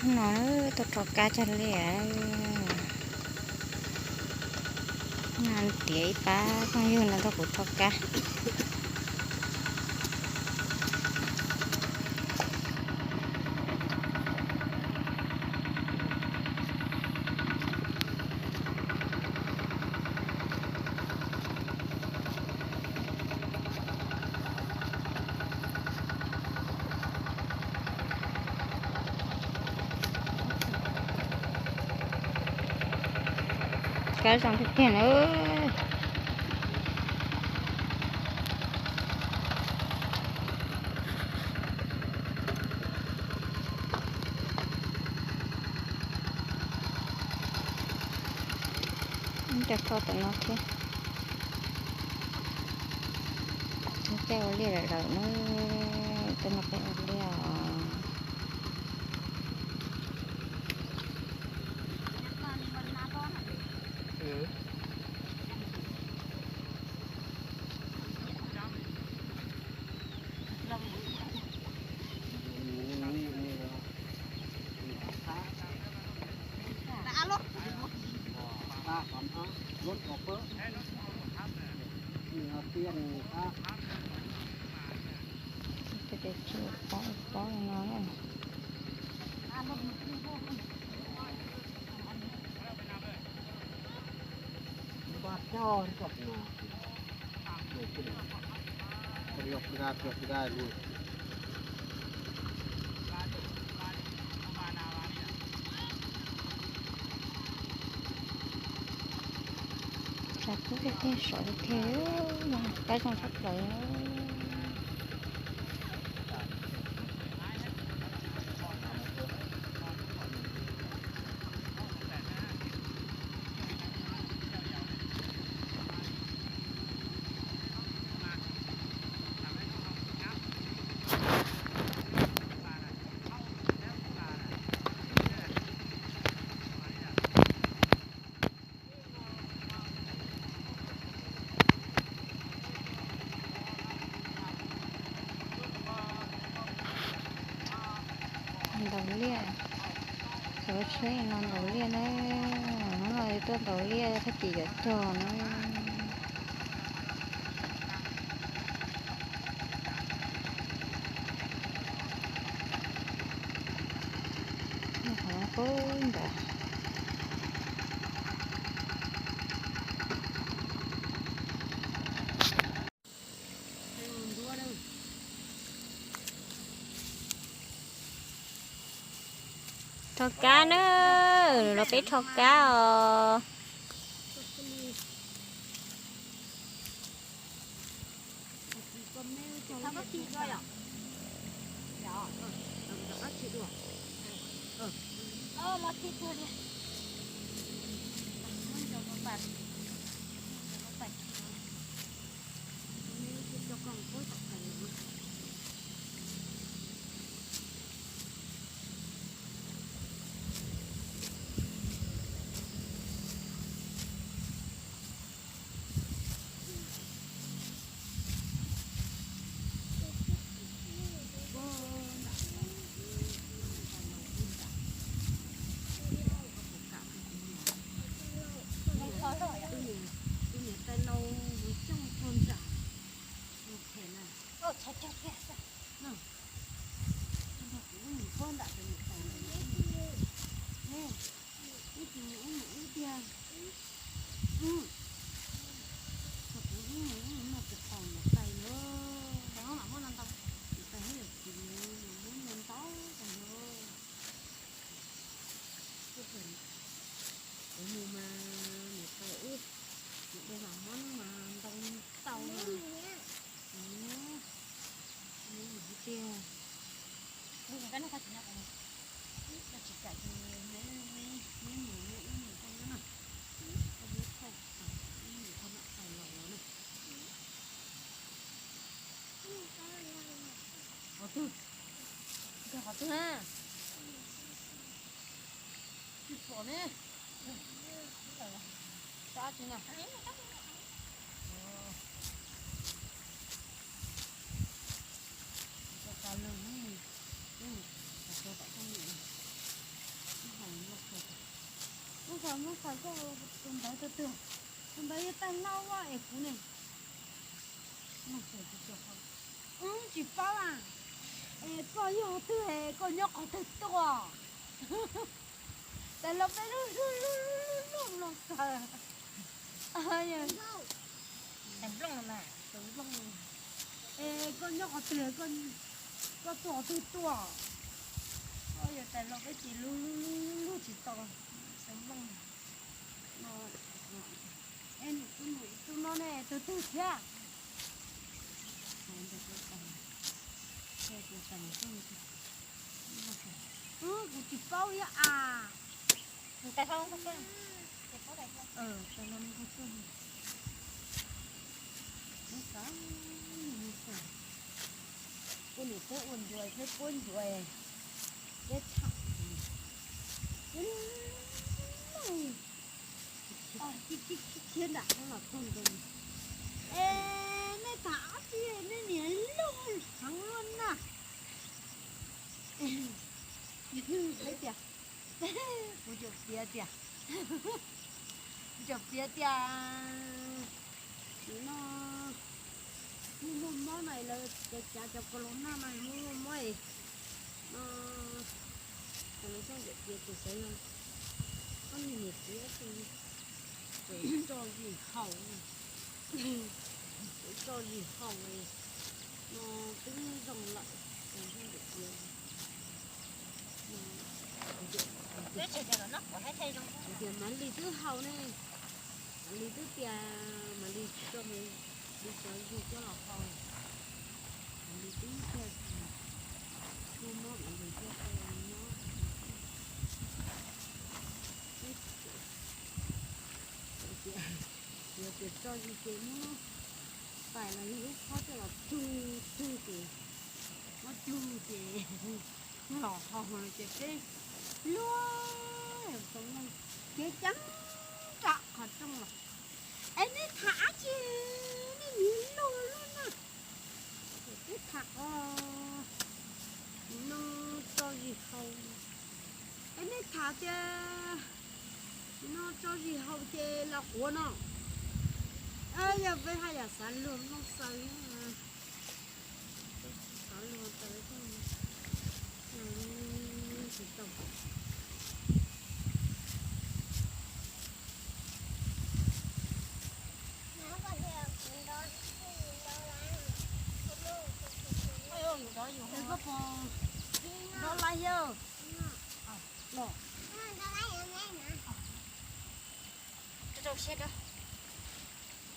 No tuaj rho kab cog liaj. No tiav ib pab phooj ywg no tuaj kuv rho kab. Kab zoo tiag tiag na. Ib co kho tom no thiab. Tej ua liaj lawm lawm na, tej no peb ua liaj os. Pob pob no. Tshav kub tiag tiag, sov tiag tiag, kab zoo tshaj plaws. Ntaus liaj, xyov tsheb no ntaus liaj na. Hnub no tuaj ntaus liaj tag kis yuav cog na. Qub nrad. Rho kab na, los peb rho kab os. Tus niam tais laus mus coj puag nram, mus phem na. Nrog kuv mus puag nram tus niam tais ntawd. Ib tsis mus ib mus ib tiag. Thaum kuv ib mus ib mus noj tus taus niam tais lawm. Niam tais hab yam tsis mus mus muab noj ntau tas lawm. Kuv mus mas niam tais wb, niam tais mam muab mas ntau tau mas. Tiag, tsis kam ces neb mus, neb mus koj nyob na, koj muab thauj, ib mus koj nram tais los los na. Qhov twg? Qhov twg na? Tsis pom ne. Sab tsis na. Tau lawg, tau tom toj nim. Tus ntawd, tus ntawd yog tais laug es kuv ne. Wb tsis paub a. Es koj yog twg es koj nyob qhov twg tuaj? Tais laug peb lub lub lub lub lub lub xaws. Es koj nyob qhov twg, koj tuaj qhov twg tuaj? Yog tais laug peb ces lub lub lub lub tsis tau xaws nplooj. Tus no ne, tus twg thiab? Kuv tsis paub ib a. Kuv niam peb ua ncuav, peb puab ncuav, peb tsham, khiav nram los tag ntawd. Es nej tham dab tsi nej niam lug heev luaj na? Hais tias, kuv cov piav tias, kuv cov piav tias, nim no muaj muaj mob na, lawv cav cav cov corona mas muaj muaj mob no. Lawv xyov yam piav tus xwb, koj niag niam txiv tseem tso zis haus, tseem tso zis haus no twb zoo lawm. Tias Mav Lis twb haus ne, Mav Lis twb tias Mav Lis tsis tso, Lis tso zis coj los haus. Mav Lis twb tias tsis muaj mob, Mav Lis thiaj tso nyob. Tias, tias tso zis ces muab pais los yog ib khob coj los cug cug ces, muab cug ces los haus ces peb luag, kev ceeb nram qhov rooj los. Es nej tham dab tsi, nej niam lug luaj na? Peb tham qhov no tso zis haus. Es nej tham tias no tso zis haus ces los quav no. Yog peb haj yam xav luag Nplooj Xaws, xav luag tas tsis tau.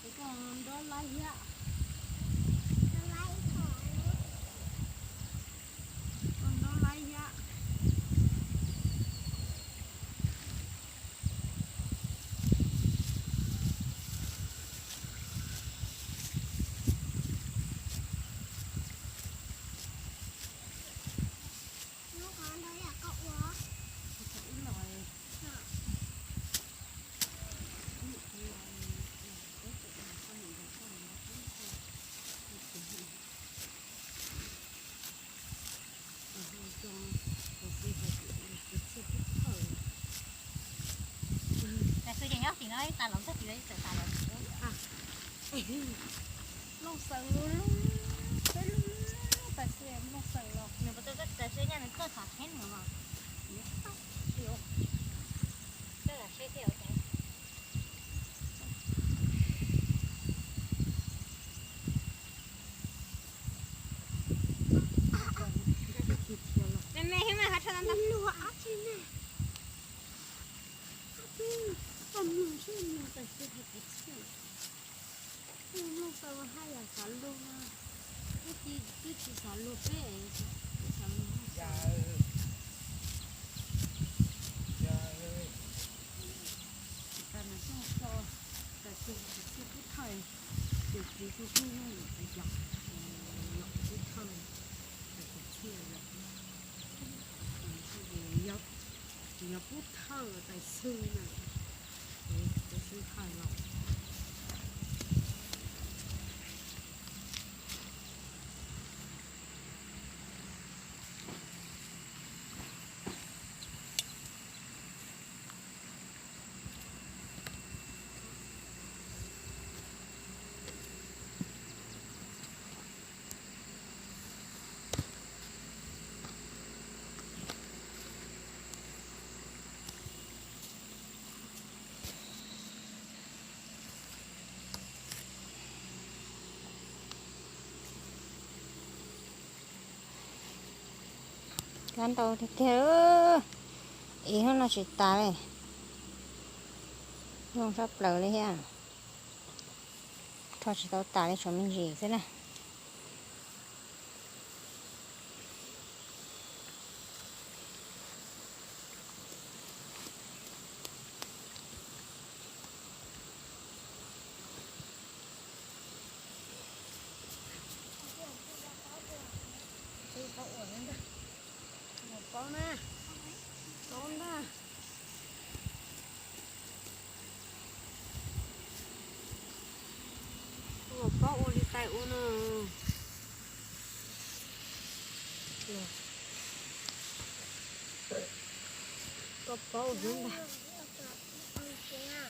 Koj puas nrov laiv thiab los? Koj nrov laiv thiab. Koj nrov laiv thiab. Tais Xwb ces nyob tim no, tas los txog tim no txawm tas los. Nplooj Xaws lub, peb lub, Tais Xwb, Nplooj Xaws los nws puas tau Tais Xwb nyaj nws kawg tham qheb nws mas. Me me xwb mas ho tshaj tau ntau. Luag dab tsi ne? Koj mloog seb mloog Tais Xwb hais kwv txhiaj. Mloog Xaws haj yam xav luag, twb tsis, twb tsis xav luag peb, peb xav luag Nplooj Xaws. Tsis tas nws tseem tso Tais Xwb kwv txhiaj pub thawj, tus txiv kuj kuj yog kuv yom, yog kuv pub thawj, tus kwv txhiaj yom. Yog, yog pub thawj Tais Xwb na, Tais Xwb hais los. Ntau tiag tiag, ib hnub no tsis tas li. Zoo sab plaws li thiab. Rho tsis tau tas li, tshuav me ntsis xwb na. Paub na, paub ntag. Ua paub ua li tais ua no. Koj paub ntag.